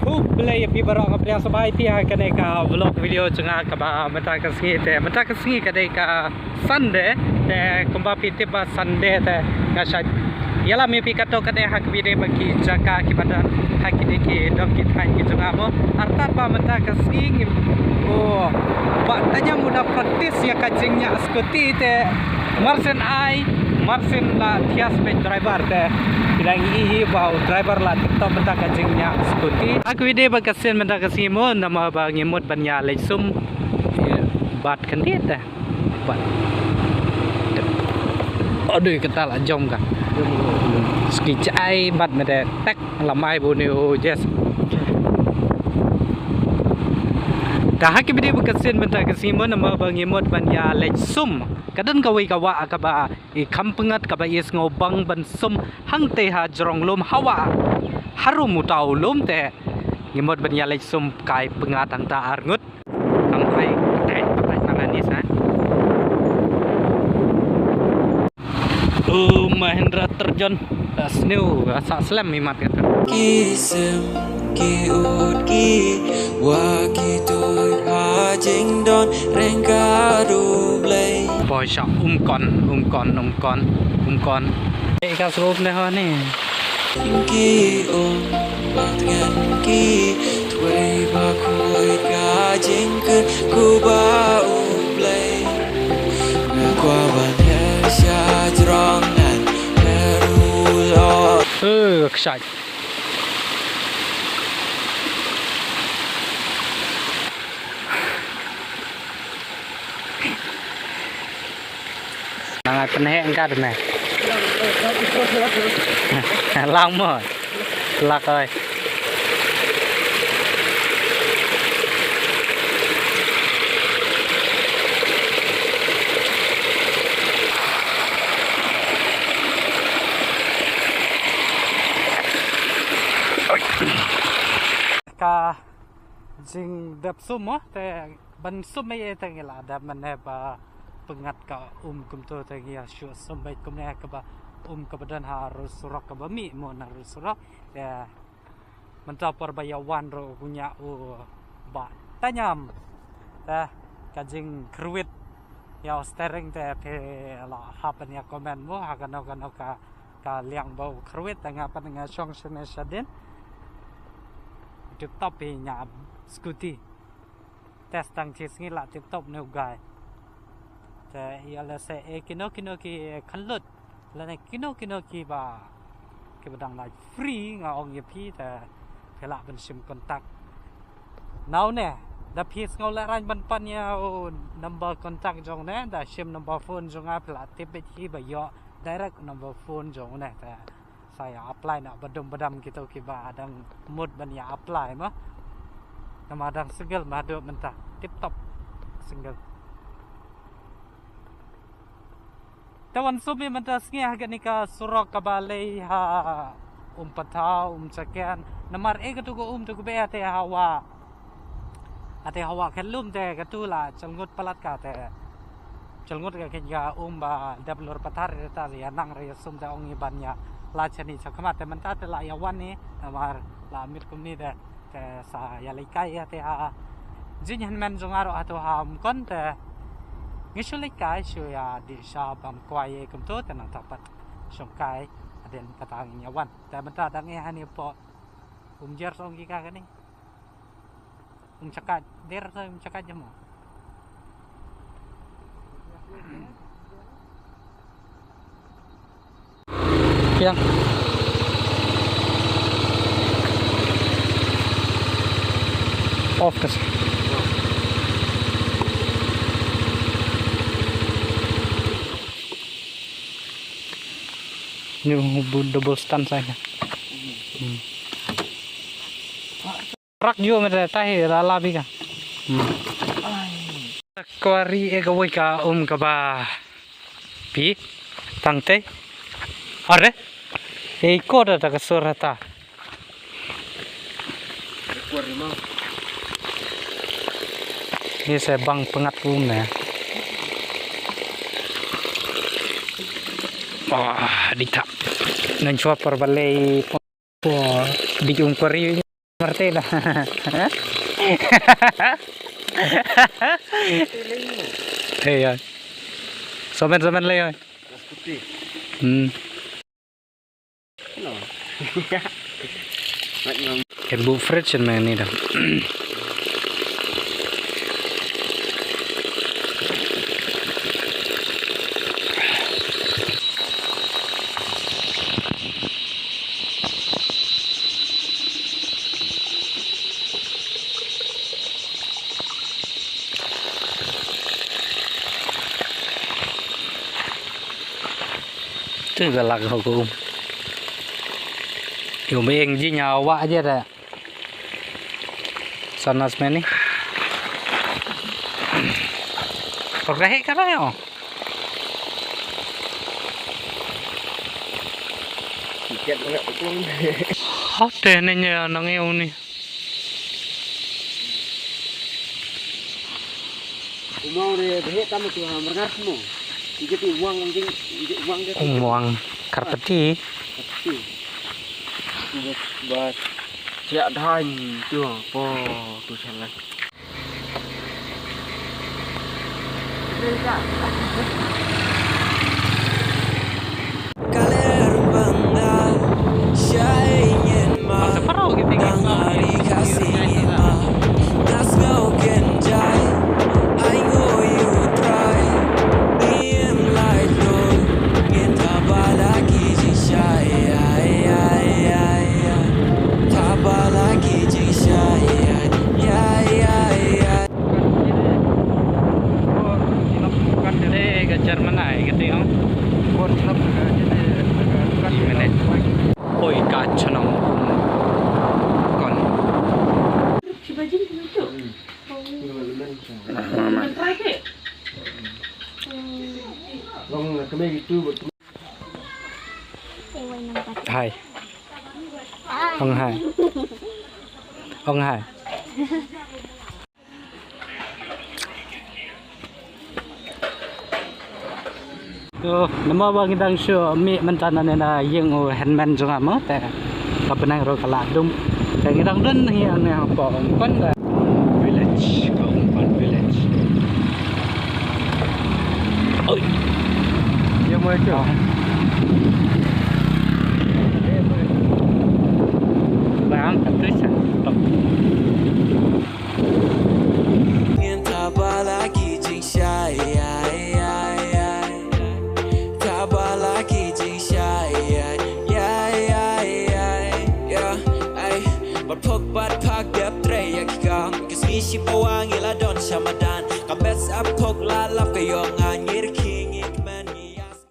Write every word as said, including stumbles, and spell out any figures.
Khublei ïa phi baroh, nga pdiang sngewbha ïa phi ha kane ka vlog video jong nga kaba mynta ka sngi te. Mynta ka sngi ka dei ka Sunday te, kumba phi tip ba Sunday te nga shait ïalam ïa phi katto katne ha kaba ïadei bad ki jaka kiba don ha kine ki dong ki thaiñ ki jong nga mo. Artat ba mynta ka sngi ngim, oh, Bah Taniam u da practice ïa ka jingñiah scooty te. Marsien ai, marsien la thiah beit driver te. Phi dang ïohi ba u driver la tip top mynta ka jingñiah scooty. Ha kaba ïadei bad ka sien mynta ka sngi mo, namar ba ngi mut ban ïa leit sum. Bad khyndiat te. Bad. Aduh, kata la jom ka. Ski jai bad mede tek lamai bu ni u jes. Te ha kaba ïadei bad ka sien mynta ka sngi mo, namar ba ngi mut ban ïa leit sum. Ka don kawei ka wah kaba i kham pyngngad kaba i sngewbang ban sum hangtei ha jrong lum ha wah. Harum uta u lum te. Ngi mut ban ïa leit sum kai pyngngad hangta arngut. Kam ai, ai, ai, mana ni sa. Oh, Mahindra terjun. Da sniew, da sah slem imat kata. Ki sim, ki ut, ki wa, ki tuid ha jingdon reng ka dublei. Poi sha Umkon, Umkon, Umkon, Umkon. Eh, ka srup ne ho ni. Ki um, ba tngen ki, twei ba khuid ka jingkyrkhu ba U Blei. Nga kwah ban her sha jrong ngan her u lor. Eh, kshai. Nang ai pynheh engka de me. Lang mo. Lak oi. Ka jingdep sum mo, te ban sum ei ei te ngi la dep mynne ba pyngngad ka um kumto te ngi ïa shu sum beit kumne kaba um kaba don ha ru surok kaba mih mo na ru surok. Te mynta por ba ïa wan ruh u ñiah u Bah Taniam. Te ka jingkyrwit ïa u steering te phi la hap ban ïa comment mo ha kano kano ka ka liang ba u kyrwit, te nga pat nga shong shane shadien. Tip top hi ñiah scooty. Test tang shi sngi la tip top ne u guy. Te ïa lehse e kino kino ki khynlut lane kino kino kiba kiba dang like free nga ong ïa phi te phi lah ban shim contact. Nau ne da phi sngew lehraiñ ban pan ïa u number contact jong ne, da shim number phone jong nga, phi lah tip beit hi ba ïoh direct number phone jong ne te. Sa ïa apply na ba dum ba dam kito kiba dang mut ban ïa apply ma. Namar dang single ma haduh mynta. Tip top. Single. Te wan sum ïa mynta sngi ha kane ka surok kaba leit ha Umpathaw, Umshaken. Namar e katu ka um tu kaba te ha wah. Ate ha wah khet lum te katu la jyllngut palat ka te. Jyllngut ka khet ka um ba dep lur pathar te ta ïa nang re ïa sum te ong i ban ïa la chani cha khmat te mynta te la ïa wan ni namar la mit kum ni te te sa ïa leit kai ïa te ha jin hynmen jong aro ato ha Umkon te ngi shu leit kai shu ïa di sha bam kwai ïa kumto te nang ta pat shong kai aden kata ngin ïa wan te mynta dang ïa hani po um jer song ki ka kani. Ung chakat, der sa ung chakat jamo. Yang. Off kasi. Ini double stand saya. Hmm. Rak ju me ta hi la la bi ka. Hmm. Kwari e ka wei ka um ka ba. Pi. Tang te. Are. E ko da ta ka sur ta. Ni se bang pengat um ne. Oh, di tap. Nan chua por balei. Oh, di jung kori. Martela. Hey, ya. Somen, somen le, ya. Hmm. Ken bu fridge en mani da. Tu ka lak ho ko. Yo me eng ji nya wa je da. Sanas meni. Por ka he ka ra yo. Hote ne nya nang yo ni. Umang de behe tam tu ha mergar semua. Ije tu uang anjing, ije uang de. Umang karpeti. Karpeti. Bas, bas. Siak dain tu po tu salah. Te ka German ai ka te ong. Oi ka chnong. Kon. Hai. Ong hai. Ong hai. To, namar ba ngi dang shu mih mynta na ne na ïing u hynmen jong nga mo te. Ka bneng ruh ka la dum. Te ngi dang don ngi ne hapoh Umpan da. Village, ka Umpan village. Oi. Ïa mo ïa. Bang ka tu sa. Top. Ngin taba la ki jingshai, ai, ai, ai. Taba la ki jingshai, ai, ai, ai, ai. Yeah, ai. Bad phok bad phak dep trei ïa ki kam. Ki sngi shiphew ngi la don sha madan. Ka met sa phok la lap ka ïong nga ngir